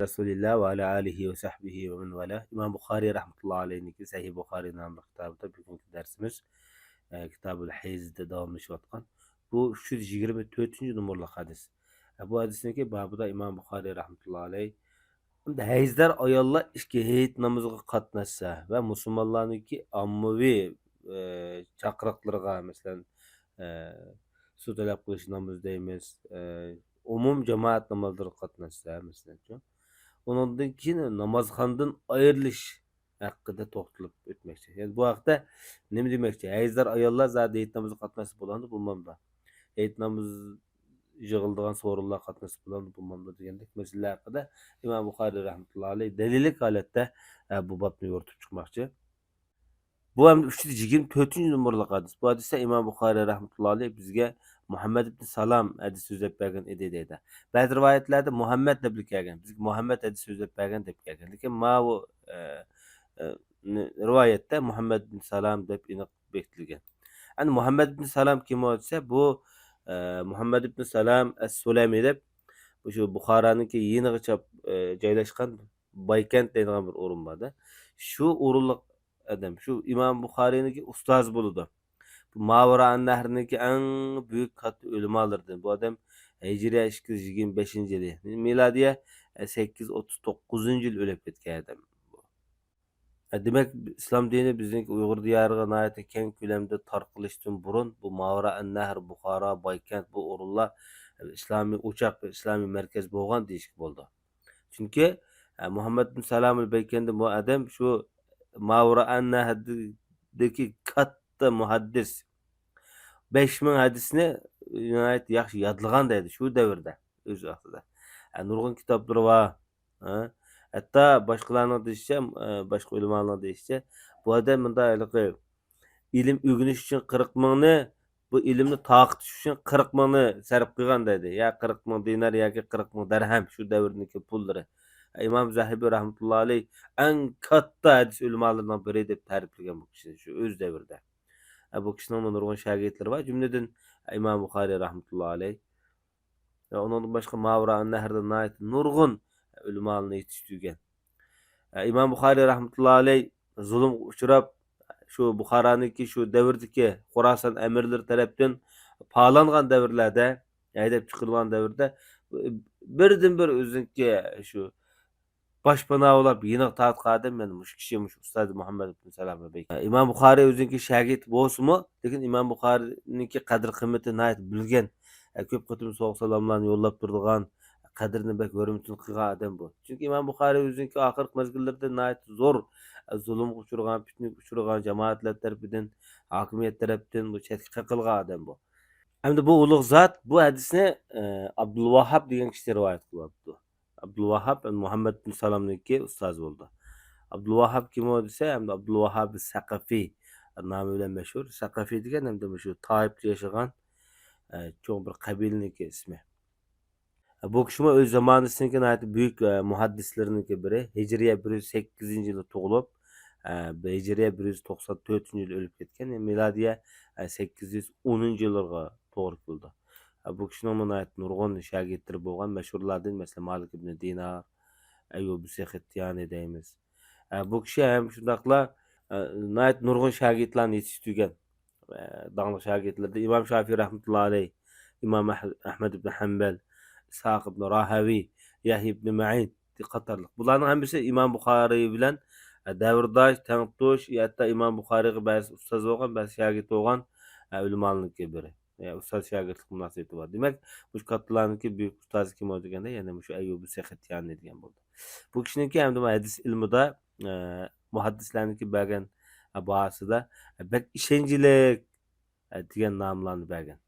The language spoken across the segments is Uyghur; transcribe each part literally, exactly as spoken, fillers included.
رەسۇلىللا ۋە ئەلا ئالىھى ۋە سەھبىھى ۋە مەن ۋالا. ئىمام بۇخارىي رەھمەتۇللا ئەلەيھنىڭكى سەھىھ بۇخارىي ناملىق كىتابىدا بۈگۈنكى دەرسىمىز، ئە، كىتابۇل ھەيزدە داۋاملىشىۋاتقان. بۇ ئۈچ يۈز يىگىرمە تۆتىنچى نومۇرلۇق ھەدىس. ئە، بۇ ھەدىسنىڭكى بابىدا ئىمام بۇخارىي رەھمەتۇللا ئەلەيھ، ھەيزدار ئاياللار ئىككى ھېيت نامىزىغا قاتناشسا ۋە مۇسۇلمانلارنىڭكى ئاممىۋى، ئە، چاقىرىقلىرىغا، مەسىلەن، ئە، سۇ تەلەپ قىلىش نامىزى دەيمىز، ئە، ئومۇم جامائەت نامازلىرىغا قاتناشسا، مەسىلەنچۇ، ئۇنىڭدىن كېيىن نامازخانىدىن ئايرىلىش ھەققىدە توختىلىپ ئۆتمەكچى. يەنى بۇ ھەقتە نېمە دېمەكچى؟ ھەيزدار ئاياللار زادى ھېيت نامىزىغا قاتناشسا بولامدۇ، بولمامدۇ؟ ھېيت نامىزى يىغىلىدىغان سورۇنلارغا قاتناشسا بولامدۇ، بولمامدۇ دېگەندەك مەسىلىلەر ھەققىدە ئىمام بۇخارىي رەھمەتۇللا ئەلەيھ دەلىللىك ھالەتتە، ئە، بۇ بابنى يورۇتۇپ چىقماقچى. بۇ ھەم ئۈچ يۈز يىگىرمە تۆتىنچى نومۇرلۇق ھەدىس. بۇ ھەدىستە ئىمام بۇخارىي رەھمەتۇللا ئەلەيھ بىزگە مۇھەممەد ئىبن سالام ھەدىس سۆزلەپ بەرگەن ئىدى دەيدۇ. بەزى رىۋايەتلەردە مۇھەممەد دەپلا كەلگەن. بىزگە مۇھەممەد ھەدىس سۆزلەپ بەرگەن دەپ كەلگەن. لېكىن ماۋۇ، ئە، ئە، نى-، رىۋايەتتە مۇھەممەد ئىبن سالام دەپ ئېنىق بېكىتىلگەن. ئەنە مۇھەممەد ئىبن سالام كىم ئۇ دېسە، بۇ، ئە، مۇھەممەد ئىبن سالام ئەس-سۇلەمى دەپ، شۇ بۇخارانىڭكى يېنىغىچە، ئە، جايلاشقان بايكەنت دەيدىغان بىر ئورۇن بار-دە. شۇ ئورۇنلۇق ئادەم، شۇ ئىمام بۇخارىينىڭكى ئۇستازى بولىدۇ. بۇ ماۋىرائەن نەھرنىڭكى ئەڭ بۈيۈك كاتتا ئۆلىمالىرىدىن. بۇ ئادەم ھىجرىيە ئىككى يۈز يىگىرمە بەشىنچى يىلى، مىلادىيە سەككىز يۈز ئوتتۇز توققۇزىنچى يىلى ئۆلۈپ كەتكەن ئادەم. دېمەك، ئىسلام دىنى بىزنىڭكى ئۇيغۇر دىيارىغا ناھايىتى كەڭ كۆلەمدە تارقىلىشتىن بۇرۇن، بۇ ماۋىرائەن نەھر، بۇخارا، بايكەنت، بۇ ئورۇنلار ئىسلامىي ئوچاق، ئىسلامىي مەركەز بولغان دېيىشكە بولىدۇ. چۈنكى، ئە، مۇھەممەد بىن سالامىل بەيكەندى بۇ ئادەم شۇ ماۋرائەن نەھردىكى كاتتا مۇھەددىس. بەش مىڭ ھەدىسنى ناھايىتى ياخشى يادلىغان دەيدۇ شۇ دەۋردە، ئۆز ۋاقتىدا. ئە، نۇرغۇن كىتابلىرى بار. ھە؟ ھەتتا باشقىلارنىڭ دېيىشىچە، ئە، باشقا ئۆلىمالارنىڭ دېيىشىچە، بۇ ئادەم مۇنداق ھېلىقى ئىلىم ئۆگىنىش ئۈچۈن قىرىق مىڭنى، بۇ ئىلىمنى تارقىتىش ئۈچۈن قىرىق مىڭنى سەرپ قىلغان دەيدۇ. يا قىرىق مىڭ دىنار ياكى قىرىق مىڭ دەرھەم شۇ دەۋرنىڭكى پۇللىرى. ئىمام زەھىبى رەھمەتۇللا ئەلەيھ ئەڭ كاتتا ھەدىس ئۆلىمالىرىنىڭ بىرى دەپ تەرىپلىگەن بۇ كىشىنى شۇ ئۆز دەۋرىدە. ئە، بۇ كىشىنىڭمۇ نۇرغۇن شاگىرتلىرى بار، جۈملىدىن ئىمام بۇخارىي رەھمەتۇللا ئەلەيھ. ۋە ئۇنىڭدىن باشقا ماۋرائەن نەھردە ناھايىتى نۇرغۇن ئۆلىمالارنى يېتىشتۈرگەن. ئىمام بۇخارىي رەھمەتۇللا ئەلەيھ زۇلۇمغا ئۇچراپ، شۇ بۇخارانىڭكى شۇ دەۋردىكى خوراسان ئەمىرلىرى تەرەپتىن پالانغان دەۋرلەردە، ھەيدەپ چىقىرىلغان دەۋردە بىردىنبىر ئۆزىنىڭكى شۇ باشپانا بولاپ يېنىغا تارتقان ئادەم مانا مۇشۇ كىشى، مۇشۇ ئۇستازى مۇھەممەد ئىبن سالام بەگ. ئىمام بۇخارىي ئۆزىنىڭكى شاگىرتى بولسىمۇ، لېكىن ئىمام بۇخارىينىڭكى قەدىر-قىممىتىنى ناھايىتى بىلگەن، كۆپ قېتىم سوۋغا-سالاملارنى يوللاپ تۇرىدىغان، قەدرىنى بەك ھۆرمىتىنى قىلغان ئادەم بۇ. چۈنكى ئىمام بۇخارىي ئۆزىنىڭكى ئاخىرقى مەزگىللىرىدە ناھايىتى زور زۇلۇمغا ئۇچرىغان، پىتنىگە ئۇچرىغان، جامائەتلەر تەرىپىدىن، ھاكىمىيەت تەرەپتىن بۇ چەتكە قېقىلغان ئادەم بۇ. ئەمدى بۇ ئۇلۇغ زات بۇ ھەدىسنى، ئە، ئابدۇلۋاھاب دېگەن كىشى رىۋايەت قىلىۋاپتۇ. ئابدۇلۋاھاب مۇھەممەد بىن سالامنىڭكى ئۇستازى بولىدۇ. ئابدۇلۋاھاب كىم ئۇ دېسە، ئەمدى ئابدۇلۋاھاب سەقەفى نامى بىلەن مەشھۇر. سەقەفى دېگەن ئەمدى مۇشۇ تائىپتا ياشىغان، ئە، چوڭ بىر قەبىلىنىڭكى ئىسمى. بۇ كىشىمۇ ئۆز زامانىسىنىڭكى ناھايىتى بۈيۈك، ئە، مۇھەددىسلىرىنىڭكى بىرى. ھىجرىيە بىر يۈز سەككىزىنچى يىلى تۇغۇلۇپ، ئە، ھىجرىيە بىر يۈز توقسان تۆتىنچى يىلى ئۆلۈپ كەتكەن. مىلادىيە، ئە، سەككىز يۈز ئونىنچى يىللارغا توغرا كېلىدۇ. ئە، بۇ كىشىنىڭمۇ ناھايىتى نۇرغۇن شاگىرتلىرى بولغان، مەشھۇرلاردىن، مەسىلەن، مالىك ئىبنى دىنار، ئەييۇب سېختىيانى دەيمىز. ئە، بۇ كىشى ھەم شۇنداقلا، ئە، ناھايىتى نۇرغۇن شاگىرتلارنى يېتىشتۈرگەن. ئە، داڭلىق شاگىرتلىرىدىن ئىمام شافىي رەھمەتۇللا ئەلەيھ، ئىمام ئەھ-، ئەھمەد ئىبن ھەمبەل، ئىسھاق ئىبن راھەۋى، يەھيا ئىبن مەئىن قاتارلىق. بۇلارنىڭ ھەممىسى ئىمام بۇخارىي بىلەن، ئە، دەۋرداش، تەڭتۇش، ھەتتا ئىمام بۇخارىيغا بەزى ئۇستاز بولغان، بەزى شاگىرت بولغان، ئە، ئۆلىمالارنىڭكى بىرى. ئە، ئۇستاز شاگىرتلىق مۇناسىۋىتى بار. دېمەك، مۇشۇ كاتتىلارنىڭكى بۈيۈك ئۇستازى كىم دېگەندە، يەنە مۇشۇ ئەييۇبى سېختىيانى دېگەن بولدى. بۇ كىشىنىڭكى ھەمدە ھەدىس ئىلمىدا، ئە، مۇھەددىسلەرنىڭكى بەرگەن، ئە، باھاسىدا، ئە، بەك ئىشەنچلىك، ئە، دېگەن ناملارنى بەرگەن.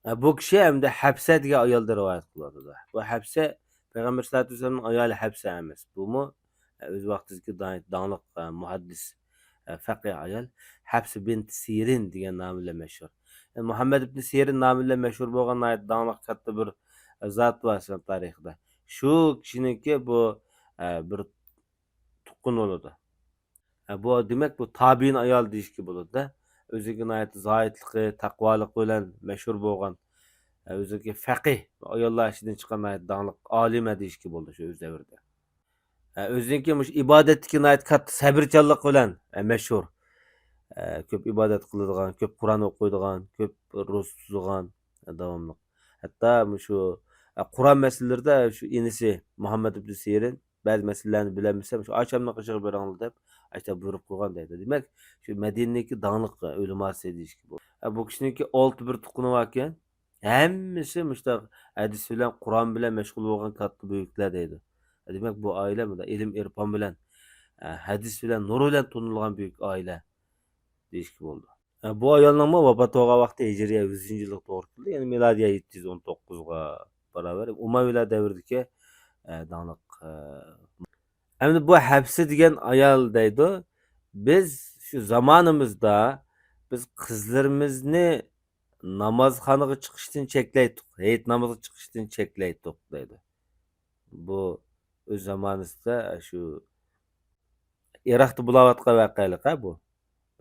ئە، بۇ كىشى ھەمدە ھەپسە دېگەن ئايالدىن رىۋايەت قىلىۋاتىدۇ. بۇ ھەپسە پەيغەمبەر سەللەللاھۇ ئەلەيھى ۋەسەللەمنىڭ ئايالى ھەپسە ئەمەس. بۇمۇ، ئە، ئۆز ۋاقتىدىكى داڭ-، داڭلىق، ئە، مۇھەددىس، ئە، فەقىھ ئايال. ھەپسە بىنت سىرىن دېگەن نامى بىلەن مەشھۇر. يەنى مۇھەممەد ئىبن سىرىن نامى بىلەن مەشھۇر بولغان ناھايىتى داڭلىق كاتتا بىر، ئە، زات بار ئىسلام تارىخىدا. شۇ كىشىنىڭكى بۇ، ئە، بىر تۇغقىنى بولىدۇ. ئە، بۇ، دېمەك، بۇ تابىئىن ئايال دېيىشكە بولىدۇ-دە. ئۆزىگە ناھايىتى زاھىتلىقى، تەقۋالىقى بىلەن مەشھۇر بولغان، ئە، ئۆزىگە فەقىھ، ئاياللار ئىچىدىن چىققان ناھايىتى داڭلىق ئالىمە دېيىشكە بولىدۇ شۇ ئۆز دەۋرىدە. ئە، ئۆزىنىڭكى مۇشۇ ئىبادەتتىكى ناھايىتى كاتتا سەۋرچانلىقى بىلەن، ئە، مەشھۇر. ئە، كۆپ ئىبادەت قىلىدىغان، كۆپ قۇرئان ئوقۇيدىغان، كۆپ روزا تۇتىدىغان، ئە، داۋاملىق. ھەتتا مۇشۇ، ئە، قۇرئان مەسىلىلىرىدە شۇ ئىنىسى مۇھەممەد ئىبن سىرىن بەزى مەسىلىلەرنى بىلەلمىسە، مۇشۇ ئاشامنىڭ قېشىغا بېرىڭلار دەپ، ئاشتا بۇيرۇق قىلغان دەيدۇ. دېمەك، شۇ مەدىنىدىكى داڭلىق ئۆلىماسى دېيىشكە بولىدۇ. ئە، بۇ كىشىنىڭكى ئالتە بىر تۇققىنى باركەن، ھەممىسى مۇشۇنداق ھەدىس بىلەن، قۇرئان بىلەن مەشغۇل بولغان كاتتا بۈيۈكلەر دەيدۇ. دېمەك، بۇ ئائىلە مۇنداق ئىلىم-ئېرپان بىلەن، ئە، ھەدىس بىلەن، نۇر بىلەن تونۇلغان بۈيۈك ئائىلە دېيىشكە بولىدۇ. ئە، بۇ ئايالنىڭمۇ ۋاپات بولغان ۋاقتى ھىجرىيە يۈزىنچى يىللىق توغرا كېلىدۇ، يەنى مىلادىيە يەتتە يۈز ئون توققۇزغا باراۋەر. ئۇمەۋىيلەر دەۋرىدىكى، ئە، داڭلىق، ئە، ئەمدى بۇ ھەپسە دېگەن ئايال دەيدۇ، بىز شۇ زامانىمىزدا بىز قىزلىرىمىزنى نامازخانىغا چىقىشتىن چەكلەيتتۇق، ھېيت نامىزىغا چىقىشتىن چەكلەيتتۇق دەيدۇ. بۇ ئۆز زامانىسىدا شۇ ئىراقتا بولاۋاتقان ۋەقەلىك ھە بۇ.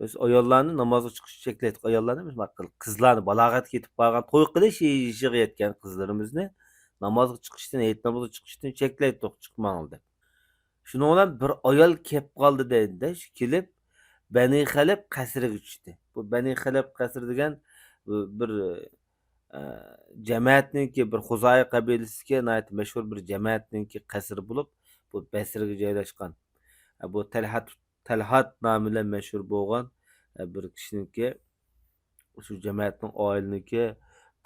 بىز ئاياللارنى نامازغا چىقىشتىن چەكلەيتتۇق. ئاياللارنى بىز قىزلارنى بالاغەتكە يېتىپ قالغان، توي قىلىش يېشىغا يەتكەن قىزلىرىمىزنى نامازغا چىقىشتىن، ھېيت نامىزىغا چىقىشتىن چەكلەيتتۇق، چىقماڭلار دەپ. شۇنىڭ بىلەن بىر ئايال كەپ قالدى دەيدۇ، شۇ كېلىپ بەنى خەلەپ قەسرىگە چۈشتى. بۇ بەنى خەلەپ قەسرى دېگەن بىر، ئە، جەمەتنىڭكى، بىر خۇزائىي قەبىلىسىدىكى ناھايىتى مەشھۇر بىر جەمەتنىڭكى قەسرى بولۇپ، بۇ بەسرىگە جايلاشقان. ئە، بۇ تەلھەت، تەلھات نامى بىلەن مەشھۇر بولغان، ئە، بىر كىشىنىڭكى، شۇ جەمەتنىڭ، ئائىلىنىڭكى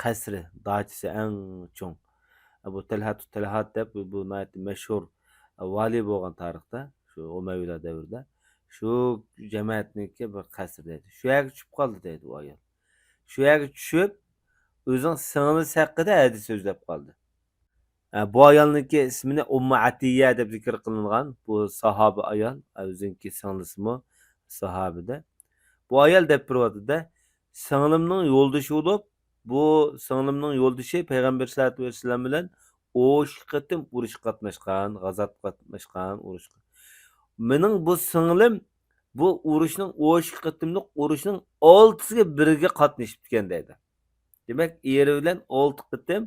قەسرى، داچىسى ئەڭ چوڭ. ئە، بۇ تەلھەتۇ تەلھات دەپ، بۇ، بۇ ناھايىتى مەشھۇر، ئە، ۋالىي بولغان تارىختا، شۇ ئۇمەۋىيلەر دەۋرىدە. شۇ جەمەتنىڭكى بىر قەسرى دەيدۇ. شۇ يەرگە چۈشۈپ قالدى دەيدۇ ئۇ ئايال. شۇ يەرگە چۈشۈپ، ئۆزىنىڭ سىڭلىسى ھەققىدە ھەدىس سۆزلەپ قالدى. ئە، بۇ ئايالنىڭكى ئىسمىنى ئۇممۇ ئەتىيە دەپ زىكىر قىلىنغان. بۇ ساھابە ئايال، ئە، ئۆزىنىڭكى سىڭلىسىمۇ ساھابىدە. بۇ ئايال دەپ بېرىۋاتىدۇ-دە، سىڭلىمنىڭ يولدىشى بولۇپ، بۇ سىڭلىمنىڭ يولدىشى پەيغەمبەر سەللەللاھۇ ئەلەيھى ۋەسەللەم بىلەن ئون ئىككى قېتىم ئۇرۇشقا قاتناشقان، غازاتقا قاتناشقان، ئۇرۇشقا. مېنىڭ بۇ سىڭلىم بۇ ئۇرۇشنىڭ، ئون ئىككى قېتىملىق ئۇرۇشنىڭ ئالتىسىغا بىرىگە قاتنىشىپتىكەن دەيدۇ. دېمەك، ئېرى بىلەن ئالتە قېتىم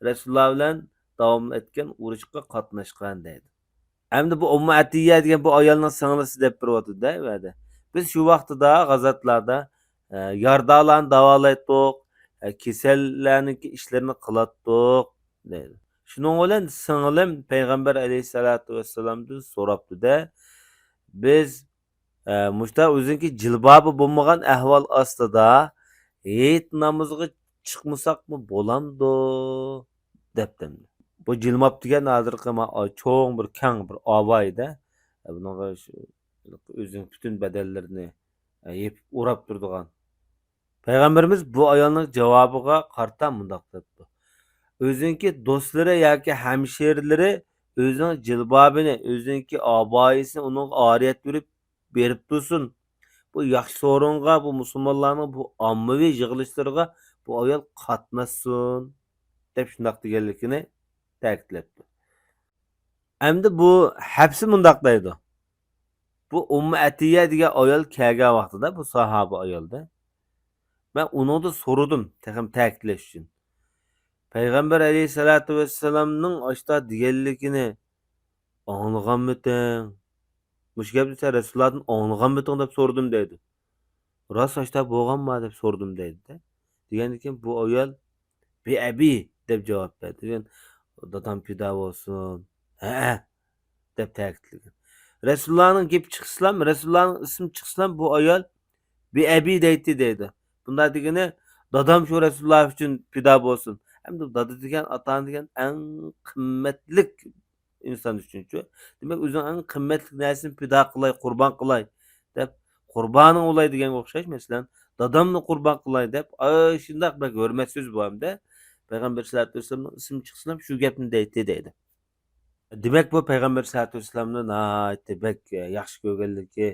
رەسۇلۇللا بىلەن داۋاملىق ئەتكەن ئۇرۇشقا قاتناشقان دەيدۇ. ئەمدى بۇ ئۇممۇ ئەتىيە دېگەن بۇ ئايالنىڭ سىڭلىسى دەپ بېرىۋاتىدۇ-دە، بۇ يەردە. بىز شۇ ۋاقتىدا غازاتلاردا، ئە، يارىدارلارنى داۋالايتتۇق، ئە، كېسەللەرنىڭكى ئىشلىرىنى قىلاتتۇق، دەيدۇ. شۇنىڭ بىلەن سىڭلىم پەيغەمبەر ئەلەيھىسسالاتۇ ۋەسسالامدىن سوراپتۇ-دە، بىز ئە، مۇشۇنداق ئۆزىنىڭكى جىلبابى بولمىغان ئەھۋال ئاستىدا ھېيت نامىزىغا چىقمىساقمۇ بولامدۇ؟ دەپتىمدۇ. بۇ جىلباب دېگەن ھازىرقى ما-، چوڭ بىر، كەڭ بىر ئابايىدە. بۇنىڭغا شۇ، ئۆزىنىڭ پۈتۈن بەدەنلىرىنى، ئە، يېپىپ ئوراپ تۇرىدىغان. پەيغەمبىرىمىز بۇ ئايالنىڭ جاۋابىغا قارىتا مۇنداق دەپتۇ: ئۆزىنىڭكى دوستلىرى ياكى ھەمشىرىلىرى ئۆزىنىڭ جىلبابىنى، ئۆزىنىڭكى ئابايىسىنى ئۇنىڭغا ئارىيەت بېرىپ، بېرىپ تۇرسۇن. بۇ ياخشى سورۇنغا، بۇ مۇسۇلمانلارنىڭ بۇ ئاممىۋى يىغىلىشلىرىغا بۇ ئايال قاتناشسۇن، دەپ شۇنداق دېگەنلىكىنى تەكىتلەپتۇ. ئەمدى بۇ ھەپسە مۇنداق دەيدۇ: بۇ ئۇممۇ ئەتىيە دېگەن ئايال كەلگەن ۋاقتىدا، بۇ ساھابە ئايالدى، مەن ئۇنىڭدىن سورىدىم، تېخىمۇ تەكىتلەش ئۈچۈن. پەيغەمبەر ئەلەيھىسسالاتۇ ۋەسسالامنىڭ ئاشتا دېگەنلىكىنى ئاڭلىغانمىتىڭ؟ مۇشۇ گەپنى سەن رەسۇلۇللادىن ئاڭلىغانمىتىڭ دەپ سورىدىم دەيدۇ. راست ئاشتا بولغانما دەپ سورىدىم دەيدۇ-دە. دېگەندىن كېيىن بۇ ئايال بىئەبى دەپ جاۋاب بەردى. دېگەن، دادام پىدا بولسۇن. ھەئە، دەپ تەكىتلىگەن. رەسۇلۇللانىڭ گېپى چىقسىلا، رەسۇلۇللانىڭ ئىسمى چىقسىلا بۇ ئايال بىئەبى دەيتتى دەيدۇ. بۇنداق دېگىنى، دادام شۇ رەسۇلۇللا ئۈچۈن پىدا بولسۇن. ئەمدى دادا دېگەن، ئاتا ئانا دېگەن ئەڭ قىممەتلىك ئىنسان ئۈچۈنچۇ. دېمەك، ئۆزىنىڭ ئەڭ قىممەتلىك نەرسىسىنى پىدا قىلاي، قۇربان قىلاي دەپ، قۇربانىڭ بولاي دېگەنگە ئوخشاش. مەسىلەن، دادامنى قۇربان قىلاي دەپ، ئاشۇنداق بەك ھۆرمەت سۆزى بۇ ھەمدە. پەيغەمبەر سەللەللاھۇ ئەلەيھى ۋەسەللەمنىڭ ئىسمى چىقسىلا شۇ گەپنى دەيتتى دەيدۇ. دېمەك، بۇ پەيغەمبەر سەللەللاھۇ ئەلەيھى ۋەسەللەمنى ناھايىتى بەك ياخشى كۆرگەنلىكى،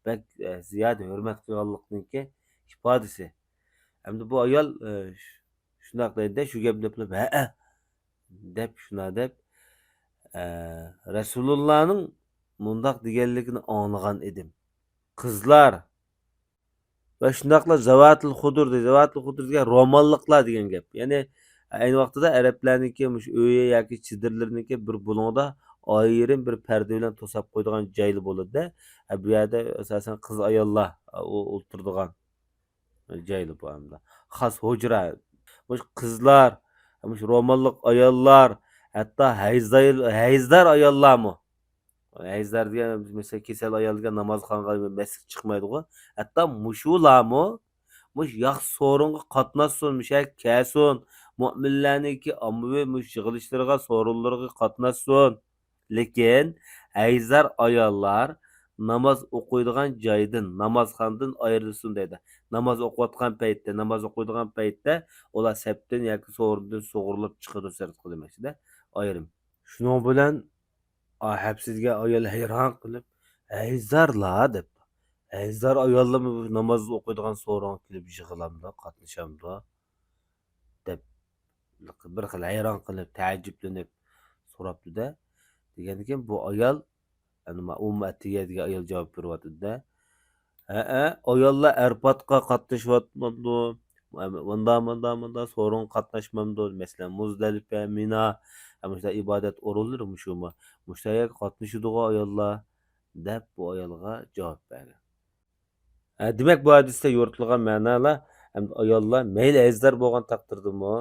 بەك زىيادە ھۆرمەت قىلغانلىقىنىڭكى ئىپادىسى. ئەمدى بۇ ئايال، ئە، شۇنداق دەيدۇ، شۇ گەپنى دەپلا، ھەئە، دەپ، شۇنداق دەپ، ئە، رەسۇلۇللانىڭ مۇنداق دېگەنلىكىنى ئاڭلىغان ئىدىم. قىزلار ۋە شۇنداقلا زەۋاتىل خۇدۇر دەيدۇ. زەۋاتىل خۇدۇر دېگەن روماللىقلار دېگەن گەپ. يەنى ئەينى ۋاقتىدا ئەرەبلەرنىڭكى مۇشۇ ئۆيى ياكى چېدىرلىرىنىڭكى بىر بۇلۇڭىدا ئايرىم بىر پەردە بىلەن توساپ قويىدىغان جايلا بولىدۇ-دە. ھە، بۇ يەردە ئاساسەن قىز ئاياللار، ئۇ ئولتۇرىدىغان جايلا بۇ ئەمدى. خاس ھۇجرا. مۇشۇ قىزلار، مۇشۇ روماللىق ئاياللار، ھەتتا ھەيزدار، ھەيزدار ئاياللارمۇ. ھەيزدار دېگەن، مەسىلەن، كېسەل ئايال دېگەن نامازخانىغا، مەسچىتكە چىقمايدىغۇ. ھەتتا مۇشۇلارمۇ مۇشۇ ياخشى سورۇنغا قاتناشسۇن، مۇشۇ يەرگە كەلسۇن، مۆمىنلەرنىڭكى ئاممىۋى مۇشۇ يىغىلىشلىرىغا، سورۇنلىرىغا قاتناشسۇن. لېكىن ھەيزدار ئاياللار ناماز ئوقۇيدىغان جايدىن، نامازخانىدىن ئايرىلسۇن دەيدۇ. ناماز ئوقۇۋاتقان پەيتتە، ناماز ئوقۇيدىغان پەيتتە ئۇلار سەپتىن ياكى سورۇندىن سۇغۇرۇلۇپ چىقىدۇ سىرتقا دېمەكچىدە. ئايرىم. شۇنىڭ بىلەن ئا، ھەپسىدىگەن ئايال ھەيران قېلىپ، «ھەيزدارلار» دەپتۇ. «ھەيزدار ئاياللارمۇ بۇ ناماز ئوقۇيدىغان سورۇنغا كېلىپ يىغىلامدۇ، قاتنىشامدۇ؟» دەپ بىر خىل ھەيران قېلىپ، تەئەججۈپلىنىپ سوراپتۇ-دە. دېگەندىكىن بۇ ئايال، يەنى ما-، ئۇممۇ ئەتىيە دېگەن ئايال جاۋاب بېرىۋاتىدۇ-دە. ھەئە، ئاياللار ئەرپاتقا قاتنىشىۋاتمامدۇ؟ ماندا، ماندا، ماندا سورۇنغا قاتناشمامدۇ؟ مەسىلەن، مۇزدەلىپە، مىنا، ھە، مۇشۇنداق ئىبادەت ئورۇنلىرى مۇشۇمۇ؟ مۇشۇ يەرگە قاتنىشىدىغۇ ئاياللار، دەپ بۇ ئايالغا جاۋاب بەرگەن. ھە، دېمەك، بۇ ھەدىستە يورۇتۇلغان مەنالار، ئەمدى ئاياللار مەيلى ھەيزدار بولغان تەقدىردىمۇ،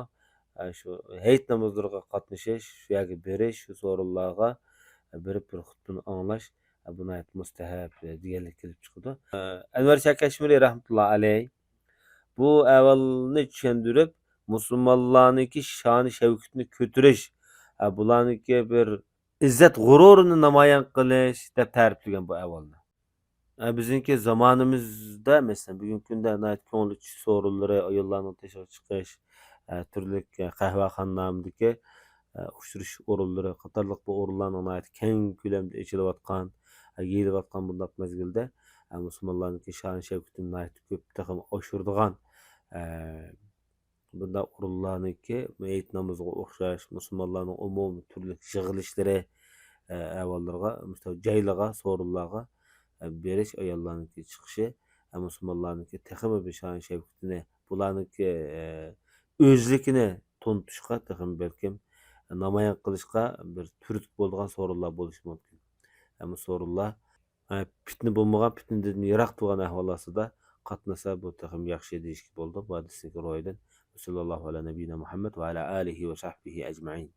ھە، شۇ ھېيت نامازلىرىغا قاتنىشىش، شۇ يەرگە بېرىش، شۇ سورۇنلارغا بېرىپ بىر خۇتبىنى ئاڭلاش، ھە، بۇ ناھايىتى مۇستەھەب دېگەنلىك كېلىپ چىقىدۇ. ھە، ئەنۋەر شاھ كەشمىرى رەھمەتۇللا ئەلەي بۇ ئەھۋالنى چۈشەندۈرۈپ، مۇسۇلمانلارنىڭكى شان-شەۋكىتىنى كۆتۈرۈش، ھە، بۇلارنىڭكى بىر ئىززەت غۇرۇرىنى نامايان قىلىش دەپ تەرىپلىگەن بۇ ئەھۋالنى. ئە، بىزنىڭكى زامانىمىزدا، مەسىلەن، بۈگۈنكى كۈندە ناھايىتى كۆڭۈل ئېچىش سورۇنلىرى، ئاياللارنىڭ تېشىغا چىقىش، ئە، تۈرلۈك، ئە، قەھۋەخانا نامىدىكى، ئە، ئۇچرىشىش ئورۇنلىرى قاتارلىق بۇ ئورۇنلارنىڭ ناھايىتى كەڭ كۆلەمدە ئېچىلىۋاتقان، ئە، يېيىلىۋاتقان بۇنداق مەزگىلدە، ئە، مۇسۇلمانلارنىڭكى شان-شەۋكىتىنى ناھايىتى كۆپ تېخىمۇ ئاشۇرىدىغان، ئە، بۇنداق ئورۇنلارنىڭكى ھېيت نامىزىغا ئوخشاش مۇسۇلمانلارنىڭ ئومۇمىي تۈرلۈك يىغىلىشلىرى، ئە، ئەھۋاللىرىغا، مۇشۇ جايلىرىغا، سورۇنلارغا، ئە، بېرىش، ئاياللارنىڭكى چىقىشى، ئە، مۇسۇلمانلارنىڭكى تېخىمۇ بىر شان-شەۋكىتىنى، بۇلارنىڭكى، ئە، ئۆزلۈكىنى تونۇتۇشقا، تېخىمۇ بەلكىم نامايان قىلىشقا بىر تۈرتكە بولىدىغان سورۇنلار بولۇشى مۇمكىن. ئەمما سورۇنلار ھە، پىتنە بولمىغان، پىتنىدىن يىراق تۇرغان ئەھۋال ئاستىدا قاتنىشسا، بۇ تېخىمۇ ياخشى دېيىشكە بولىدۇ. بۇ ھەدىسنىڭكى روھىدىن. سەللەللاھۇ ئەلا نەبىينا مۇھەممەد ۋە ئەلا ئالىھى ۋە سەھبىھى ئەجمەئىن.